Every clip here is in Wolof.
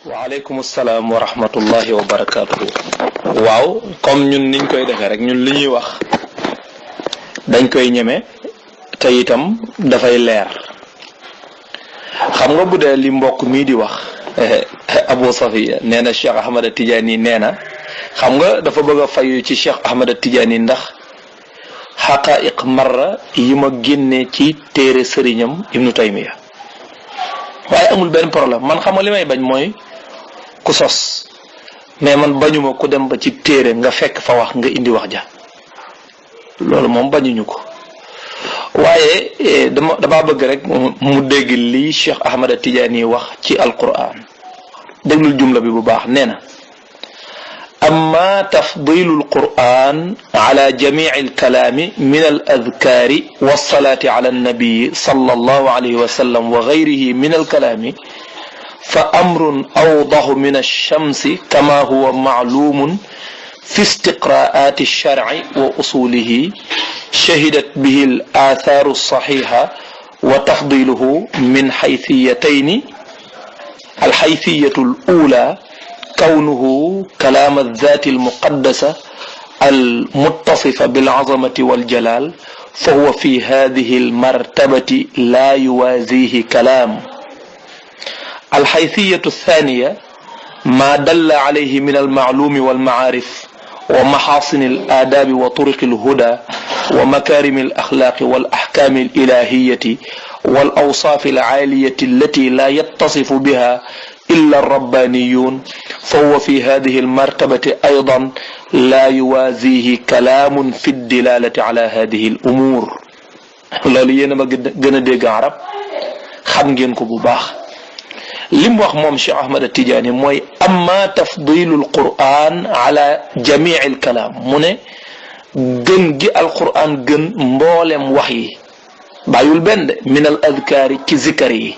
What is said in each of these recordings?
waaleykum salaam wa rahmatullahi wa barakaatuhu. waaw comme ñun niñ koy defee rek ñun li ñuy wax dañ koy ñeme te itam dafay leer. xam nga bu dee li mbokk mii di wax Abu Safiya nee na Cheikh Ahmad Tidiane nee na xam nga dafa bëgg a fayu ci Cheikh Ahmad Tidiane ndax xaqaa'iq marra yi ma génnee ci téere sëriñam Ibnu Taymiya waaye amul benn problème man xam nga li may bañ mooy ku sos mais man bañuma ku dem ba ci téere nga fekk fa wax nga indi wax ja loolu moom bañuñu ko waaye dama bëgg rek mu dégg lii Cheikh Ahmad Tidiane wax ci alquran déglul jumla bi bu baax nee na amma tafdilu alquran ala jamici alkalaami min aladkaari walsalaati ala annabii sallallahu alayhi wa sallam wa gayrihi min alkalaami fa amrun awdahu min alchamsi kama huwa macluumun fi istiqraati alsharci wa usulihi shahidat bihi alaathaaru alsaxiixa wa tafdiluhu min xaythiyatayni alxaythiyatu alula kawnuhu kalaam alzaati almuqaddasa almuttasifa bilazamati waljalaal fa huwa fi hadihi almartabati laa yuwaazihi kalaam alxaythiyatu althaniya maa dalla alayhi min almacluumi walmacaarif wa maxaasini alaadaabi wa turuqi alhuda wa makaarimi alaxlaaqi walaxkaami alilahiyati walawsaafi alcaaliyati allati laa yattasifu biha illa alrabbaniyun fa huwa fi hadihi almartabati aydan laa yuwaazihi kalaamun fi dilalati ala hadihi alumuur loolu yéen a ma gën a dégg arab xam ngeen ko bu baax lim wax moom Cheikh Ahmad Tidiane mooy amma tafdilu alquran ala jamici alkalaam mu ne gën gi alquran gën mboolem wax yi bàyyul benn de min al adkaari ci zikar yi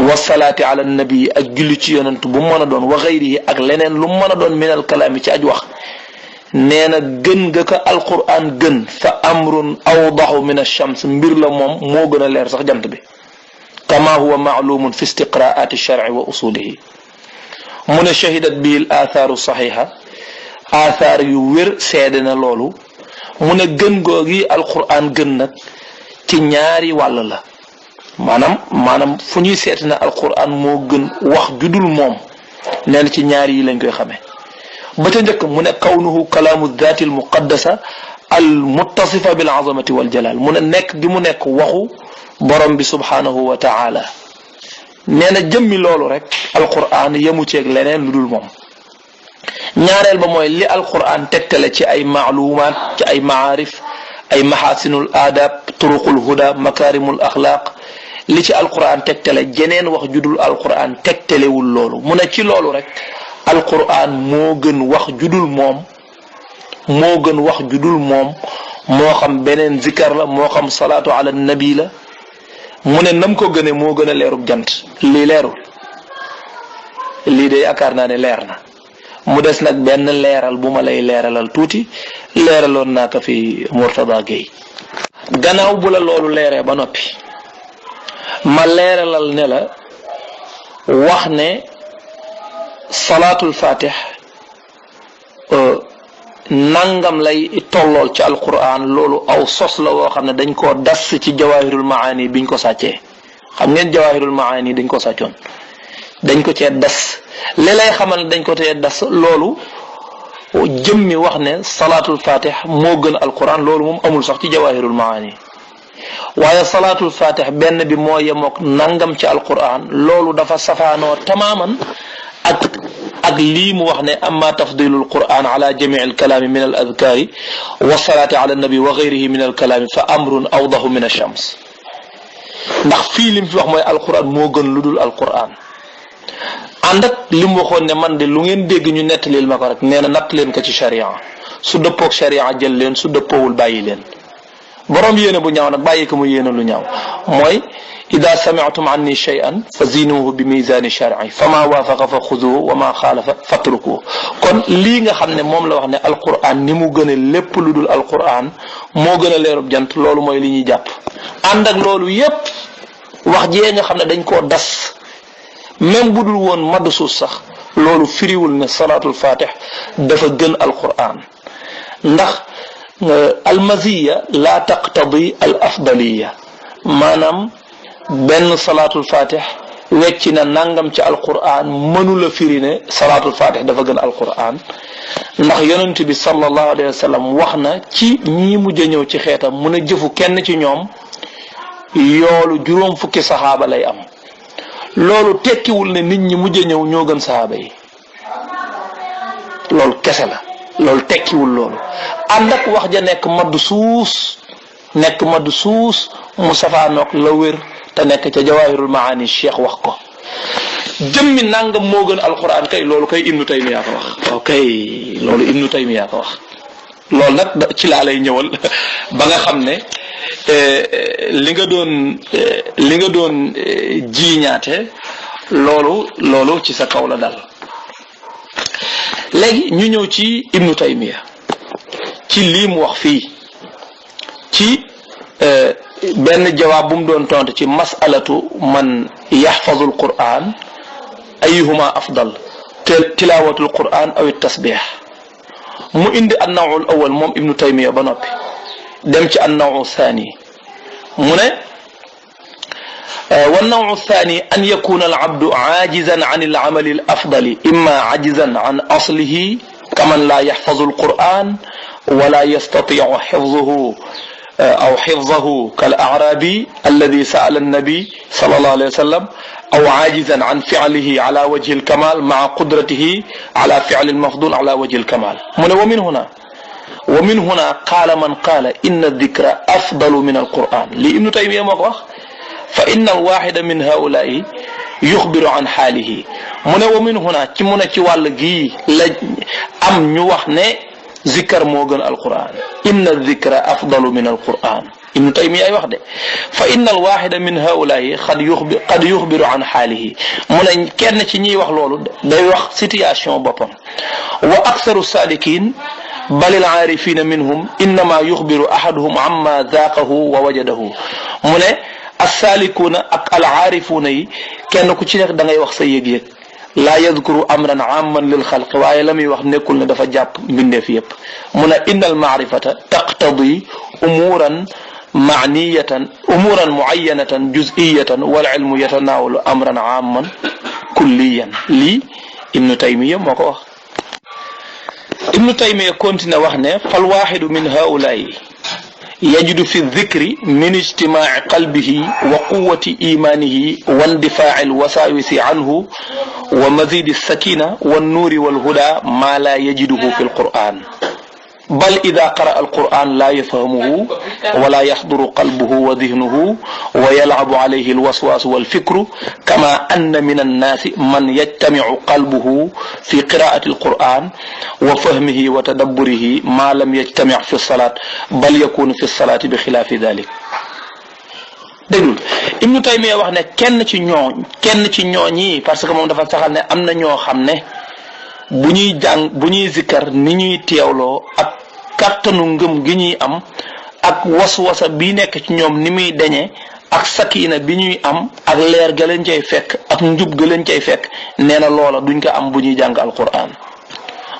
wasalaati ala nabi ak julli ci yonent bu mën a doon wa xayrihi ak leneen lu mën a doon min al kalaami ci aj wax nee na gën nga ko alquran gën fa amrun awdaxu min alchams mbir la moom moo gën a leer sax jant bi kama huwa maalumun fi istiqraati alsharci wa usulihi mu ne shahidat bihi al athaaru saxiixa athaar yu wér seede na loolu mu ne gën googi alquran gën nag ci ñaari wàll la maanaam fu ñuy seeti na alquran moo gën wax judul moom nee na ci ñaari yi lañ koy xamee ba ca njëkk mu ne kawnuhu kalaamu daati al muqaddasa al muttasifa bil azamati wal jalal mu ne nekk gi mu nekk waxu borom bi subhanahu wa taala nee na jëmmi loolu rek alquran yemu ceeg leneen lu dul moom ñaareel ba mooy li alquran tegtale ci ay maalumaat ci ay maarif ay maxaasinul aadab turuqul huda makaarimul axlaaq li ci alquran tegtale jeneen wax judul alquran tegtalewul loolu mu ne ci loolu rek alquran moo gën wax judul moom moo xam beneen zikar la moo xam salaatu ala nabi la mu ne nam ko gëne moo gën a leerub jant lii leerul lii de yaakaar naa ne leer na mu des nag benn leeral bu ma lay leeralal tuuti leeraloon naa ko fi Mourtada Gueye gannaaw bu la loolu leeree ba noppi ma leeralal ne la wax ne salaatul fatih nangam lay tollool ci alquran loolu aw sos la woo xam ne dañ koo das ci jawahirul maani biñ ko sàccee xam ngeen jawahirul maani dañ ko sàccoon dañ ko cee das li lay xamal ne dañ ko cee das loolu jëmmi wax ne salaatul fatih moo gën alquran loolu moom amul sax ci jawahirul maani waaye salaatul fatih benn bi moo yemook nangam ci alquran loolu dafa safaanoo tamaaman ak lii mu wax ne amma tafdilu alquran ala jamici alkalaami min al adkaari wa salaati ala nabi wa gayrihi min alkalaami fa amrun awdahu min alchams ndax fii lim fi wax mooy alquran moo gën lu dul alquran ànd ak li mu waxoon ne man de lu ngeen dégg ñu nettalil ma ko rek nee na natt leen ko ci sharia su dëppoog sharia jël leen su dëppoowul bàyyi leen borom yéene bu ñaaw nag bàyyi ko mu yéene lu ñaaw mooy ida sami'tum anni shay'an fa zinuhu bi mizani shar'i fa ma waafaqa fa xuduhu wa ma xaalafa fatrukuhu kon lii nga xam ne moom la wax ne alquran ni mu gën a lépp lu dul alquran moo gën a leerub jant loolu mooy li ñuy jàpp ànd ak loolu yépp wax jee nga xam ne dañ koo das même bu dul woon madd suuf sax loolu firiwul ne salaatul fatih dafa gën alquran ndax almaziya la taqtadi al afdaliya maanaam benn salaatul fatih wecci na nangam ci alquran mënula firi ne salaatul fatih dafa gën alquran ndax yonent bi sallallahu alayhi wa sallam wax na ci ñi mujj a ñëw ci xeetam mu ne jëfu kenn ci ñoom yoolu juróom fukki saxaaba lay am loolu tekkiwul ne nit ñi mujj a ñëw ñoo gën saxaaba yi loolu kese la loolu tekkiwul loolu ànd ak wax ja nekk madd suus mu safaanoog la wér te nekk ca jawahirul maani cheikh wax ko jëmmi nangam moo gën alquran kay loolu kay ibnu taymiya ko wax ok loolu ibnu taymiya ko wax loolu nag ci laa lay ñëwal ba nga xam ne li nga doon jiiñaate loolu ci sa kaw la dal léegi ñu ñëw ci ibnu taymiya ci lii mu wax fii ci benn jawaab bu mu doon tontu ci masalatu man yaxfazu alquran ayuhuma afdal tilawatu alquran aw tasbih mu indi annawu al awal moom ibnu taymiya ba noppi dem ci annawu thani mu ne والنوع الثاني أن يكون العبد عاجزا عن العمل الأفضل إما عاجزا عن أصله كمن لا يحفظ القرآن ولا يستطيع حفظه أو حفظه كالأعرابي الذي سأل النبي صلى الله عليه وسلم أو عاجزا عن فعله على وجه الكمال مع قدرته على فعل المفضول على وجه الكمال ومن هنا قال من قال إن الذكر أفضل من القرآن لابن تيمية مقوخ فإن الواحد من هؤلاء يخبر عن حاله ومن هنا ci wàll gi la am ñu wax ne ذكر moo gën alquran inna dhikra afdalu min alquran ibnu taymiya ay wax de fa inna alwaxida min haulayi qad yuxbiru an xaalihi mu ne kenn ci ñiy wax loolu day wax situation boppam wa aksaru salikin bal alaarifina minhum innama yuxbiru ahaduhum amma zaaqahu wa wajadahu mu ne assalikuuna ak alaarifuna yi kenn ku ci nekk da ngay wax sa yëg-yëg laa yadkuru amran amman lil xalq waaye la muy wax nekkul ne dafa jàpp mbindeef yépp mu ne inna al maarifata taqtadi umuran muayyanatan juz'iyatan wal ilmu yatanaawalu amran amman kulliyan lii ibnu taymiya moo ko wax ibnu taymiya continue wax ne fal waaxidu min haulayi يجد في الذكر من اجتماع قلبه وقوة إيمانه واندفاع الوساوس عنه ومزيد السكينة والنور والهدى ما لا يجده في القرآن بل إذا قرأ القرآن لا يفهمه ولا يحضر قلبه وذهنه ويلعب عليه الوسواس والفكر كما أن من الناس من يجتمع قلبه في قراءة القرآن وفهمه وتدبره ما لم يجتمع في الصلاة بل يكون في الصلاة بخلاف ذلك dégul Ibnu Taymiya wax ne kenn ci ñooñi parce que moom dafa saxal ne am na ñoo xam ne bu ñuy zikkar ni ñuy teewloo ak kàttanu ngëm gi ñuy am ak waswasa bi nekk ci ñoom ni muy deñe ak sakina bi ñuy am ak leer ga leen cay fekk ak njub ga leen cay fekk nee na loola duñ ko am bu ñuy jàng alquran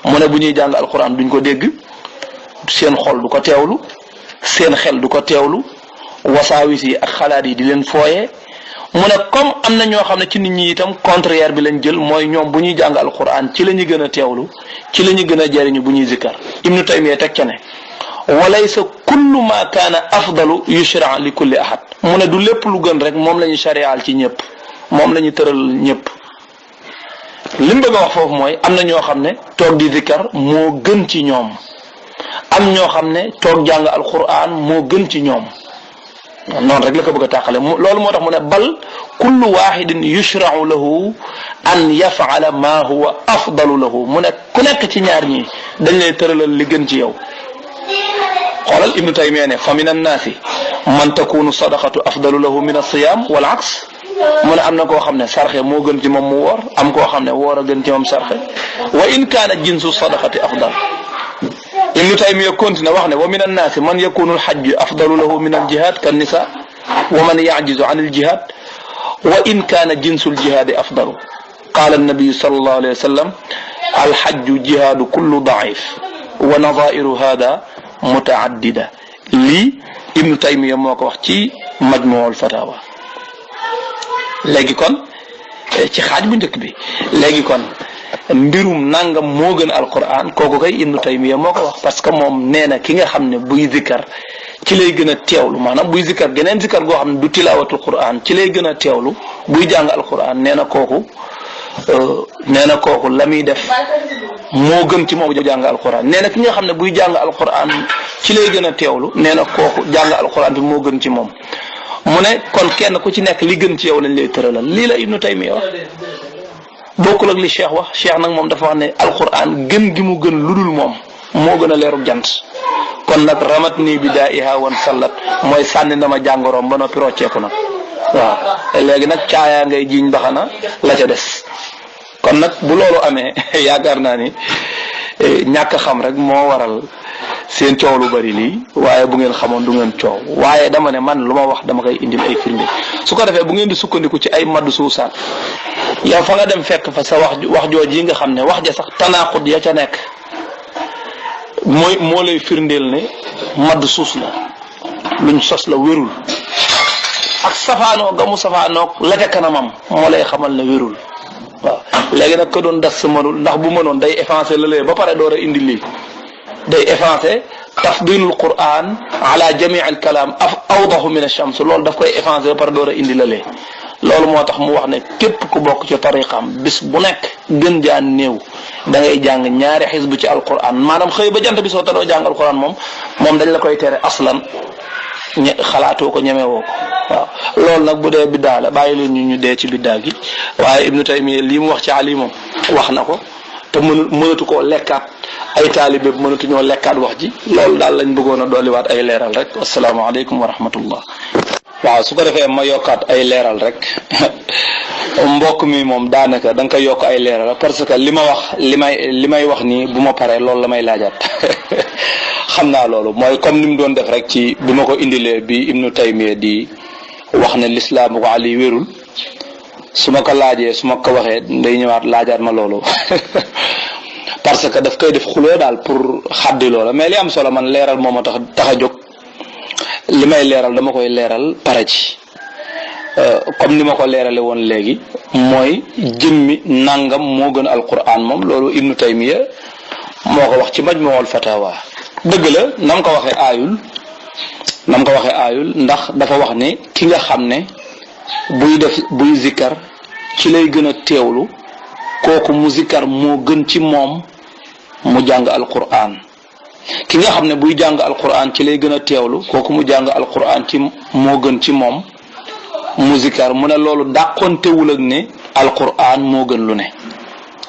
mu ne bu ñuy jàng alquran duñ ko dégg seen xol du ko teewlu seen xel du ko teewlu wasaawis yi ak xalaat yi di leen fooye mu ne comme am na ñoo xam ne ci nit ñi itam contraire bi lañ jël mooy ñoom bu ñuy jàng alquran ci la ñu gën a teewlu ci la ñu gën a jariñu bu ñuy zikkar ibnu taymiya teg ca ne walaysa kullu ma kaana afdalu yushra li kulli ahad mu ne du lépp lu gën rek moom la ñu sharial ci ñëpp moom la ñu tëral ñëpp li mu bëgg a wax foofu mooy am na ñoo xam ne toog di zikkar moo gën ci ñoom am ñoo xam ne toog jàng alquran moo gën ci ñoom noonu rek la ko bëgg a tàqale loolu moo tax mu ne bal kullu waxidin yushrau lahu an yafala ma huwa afdalu lahu mu ne ku nekk ci ñaar ñi dañ lay tëralal li gën ci yow xoolal ibnu taymiya ne fa min annaasi man takunu sadaqatu afdalu lahu min alsiyam wal aks mu ne am na koo xam ne sarxe moo gën ci moom mu woor am koo xam ne woor a gën ci moom sarxe wa in kaana jinsu sadaqati afdal ibnu taymiya continue wax ne wa min annaasi man yakunu alxajju afdalu lahu min aljihad kan nisa wa man yajizu an aljihad wa in kaana jinsul jihaadi afdalu qaala annabiyu sallallahu alayhi wa sallam alxajju jihaadu kullu daif wa nadairu hada mutaaddida lii ibnu taymiya moo ko wax ci majmuul fatawa. léegi kon ci xaaj bu njëkk bi léegi kon mbirum nangam moo gën alquran kooku kay ibnu taymiya moo ko wax parce que moom nee na ki nga xam ne buy zikkar ci lay gën a teewlu maanaam buy zikkar geneen zikkar goo xam ne du tilaawatul quran ci lay gën a teewlu buy jàng alquran nee na kooku la muy def moo gën ci moom jàng alquran nee na ki nga xam ne buy jàng alquran ci lay gën a teewlu nee na kooku jàng alquran bi moo gën ci moom mu ne kon kenn ku ci nekk li gën ci yow lañ lay tëralal lii la ibnu taymiya wax bokkul ak li cheikh wax cheikh nag moom dafa wax ne alquran gën gi mu gën ludul moom moo gën a leerub jant kon nag ramat nii bi daa iha wan sallat mooy sànni na ma jàngoroom ba noppi rocceeku nag waaw léegi nag caayaa ngay jiiñ baxana la ca des kon nag bu loolu amee yaakaar naa ni ñàkk xam rek moo waral seen coow lu bari lii waaye bu ngeen xamoon du ngeen coow waaye dama ne man lu ma wax dama koy indil ay firnde su ko defee bu ngeen di sukkandiku ci ay maddu suusaat yow fa nga dem fekk fa sa wax jooj yi nga xam ne wax ja sax tanaaxut ya ca nekk moo lay firndeel ne maddu suus la luñ sos la wérul ak safaanoo ga mu safaanoog la ca kanamam moo lay xamal ne wérul waaw léegi nag ko doon das sa mënul ndax bu mënoon day effacer la lee ba pare door a indi lii day effacer tafdilul quran ala jamii al kalaam awdahu min ash-shams loolu daf koy effacer ba pare door a indi la lee loolu moo tax mu wax ne képp ku bokk ci tariqam bis bu nekk gën jaan néew da ngay jàng ñaari xisbu ci alquran maanaam xëy ba jant bi soo ta doo jàng alquran moom dañ la koy tere aslan xalaatoo ko ñemewoo ko waaw loolu nag bu dee biddaa la bàyyi leen ñu dee ci biddaa gi waaye ibnu taymiya lii mu wax ci ali moom wax na ko te mënatu koo lekkaat ay taalibe mënatu ñoo lekkaat wax ji loolu daal lañ bëggoon a dolliwaat ay leeral rek asalaamaaleykum wa rahmatullah. waaw su ko defee ma yokkaat ay leeral rek mbokk mi moom daanaka da nga koy yokk ay leeral parce que li ma wax li may wax nii bu ma paree loolu la may laajaat xam naa loolu mooy comme ni mu doon def rek ci bi ma ko indilee bi ibnu taymiya di wax ne lislaam ko ali wérul su ma ko laajee su ma ko waxee day ñëwaat laajaat ma loolu parce que daf koy def xuloo daal pour xaddi loola mais li am solo man leeral moo ma tax a jóg li may leeral dama koy leeral pare ci comme ni ma ko leerale woon léegi mooy jëmmi nangam moo gën alquran moom loolu ibnu taymiya moo ko wax ci majmuul fatawa dëgg la nam ko waxee aayul ndax dafa wax ne ki nga xam ne buy zikkar ci lay gën a teewlu kooku mu zikkar moo gën ci moom mu jàng alquran ki nga xam ne buy jàng alquran ci lay gën a teewlu kooku mu jàng alquran ci moo gën ci moom mu zikkar mu ne loolu dàqontewul ak ne alquran moo gën lu ne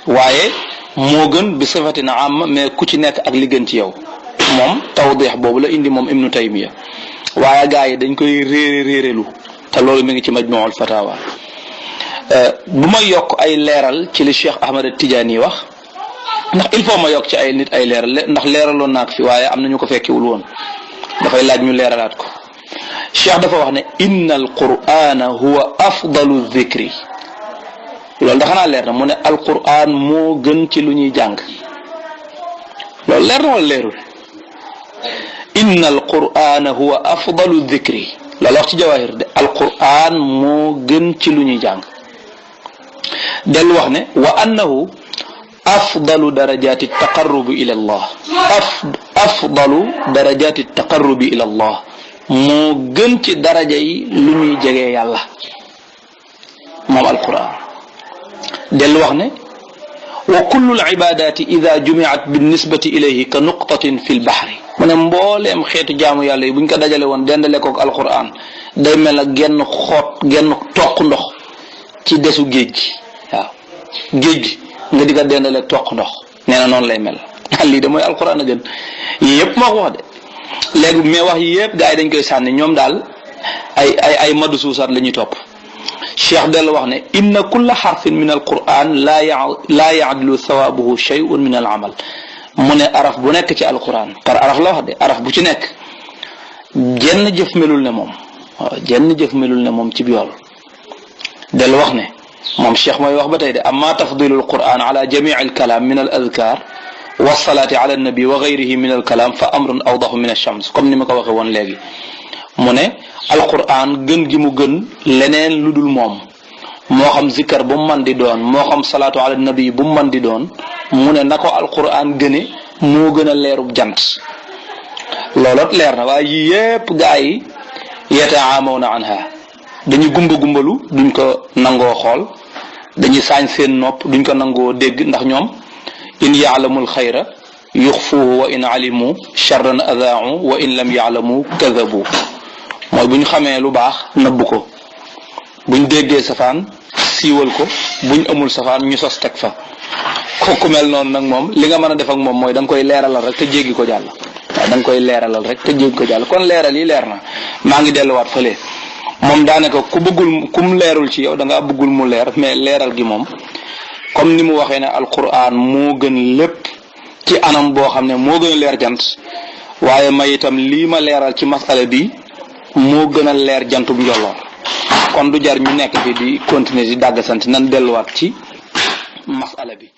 waaye moo gën bi sifatina am mais ku ci nekk ak li gën ci yow moom tawdix boobu la indi moom ibnu taymiya waaye gaa yi dañ koy réerelu te loolu mi ngi ci majmuul fatawa bu may yokk ay leeral ci li Cheikh Ahmad Tidiane wax ndax il faut ma yokk ci ay nit ay leeral ndax leeraloon naa ko fi waaye am na ñu ko fekkiwul woon dafay laaj ñu leeralaat ko Cheikh dafa wax ne inna alqur'ana huwa afdalu dhikri loolu dafa naa leer na mu ne alqur'an moo gën ci lu ñuy jàng loolu leer na wala leerul inna alqur'ana huwa afdalu dhikri loolu wax ci jawahir de alqur'an moo gën ci lu ñuy jàng del wax ne wa annahu afdalu darajati taqarrubi ila allah afdalu darajati taqarrubi ila allah moo gën ci daraja yi lu ñuy jegee yàlla moom alquran del wax ne wa kullu alibadati ida jumiat binnisbati ilayhi ka nuqtatin fi lbahri mu ne mbooleem xeetu jaamu yàlla yi buñ ko dajale woon dendale kook alquran day mel ak genn toq ndox ci desu géej gi waaw géej gi nga di ko dendale toq ndox nee na noonu lay mel lii de mooy alquran a gën yii yëpp moo ko wax de léegi mais wax yi yëpp gars yi dañ koy sànni ñoom daal ay madu suusaat la ñuy topp cheikh dellu wax ne inna kulla xarfin min alquran laa yaadlu thawaabuhu shay'un min al amal mu ne araf bu nekk ci alquran par araf la wax de araf bu ci nekk jenn jëf melul ne moom waaw jenn jëf melul ne moom ci yool del wax ne moom cheikh mooy wax ba tey de amma tafdilul quran ala jamii al kalaam min al adkar wa salaati ala nabi wa gayrihi min al kalaam fa amrun awdahu min ash-shams comme ni ma ko waxee woon léegi mu ne alquran gën gi mu gën leneen lu dul moom moo xam zikkar bu mu man di doon moo xam salaatu ala nabi bu mu man di doon mu ne na ko alquran gëne moo gën a leerub jant looloot leer na waaye yii yépp gaa yi yataamawna anha dañuy gumbalu duñ ko nangoo xool dañuy saañ seen nopp duñ ko nangoo dégg ndax ñoom in yaalamul xayra yuxfuhu wa in alimu charran adaau wa in lam yaalamu kadabu mooy bu ñu xamee lu baax nëbb ko buñ déggee safaan siiwal ko buñ amul safaan ñu sos teg fa kooku mel noonu nag moom li nga mën a def ak moom mooy da nga koy leeralal rek te jéggi ko jàll waaw da nga koy leeralal rek te jéggi ko jàll kon leeral yi leer na maa ngi delluwaat fële moom daanaka ku bëggul kum leerul ci yow da ngaa bëggul mu leer mais leeral gi moom comme ni mu waxee ne alquran moo gën lépp ci anam boo xam ne moo gën a leer jant waaye may itam lii ma leeral ci masala bi moo gën a leer jantub njolloor kon du jar ñu nekk fi di continuer di dàgg sant nan delluwaat ci masala bi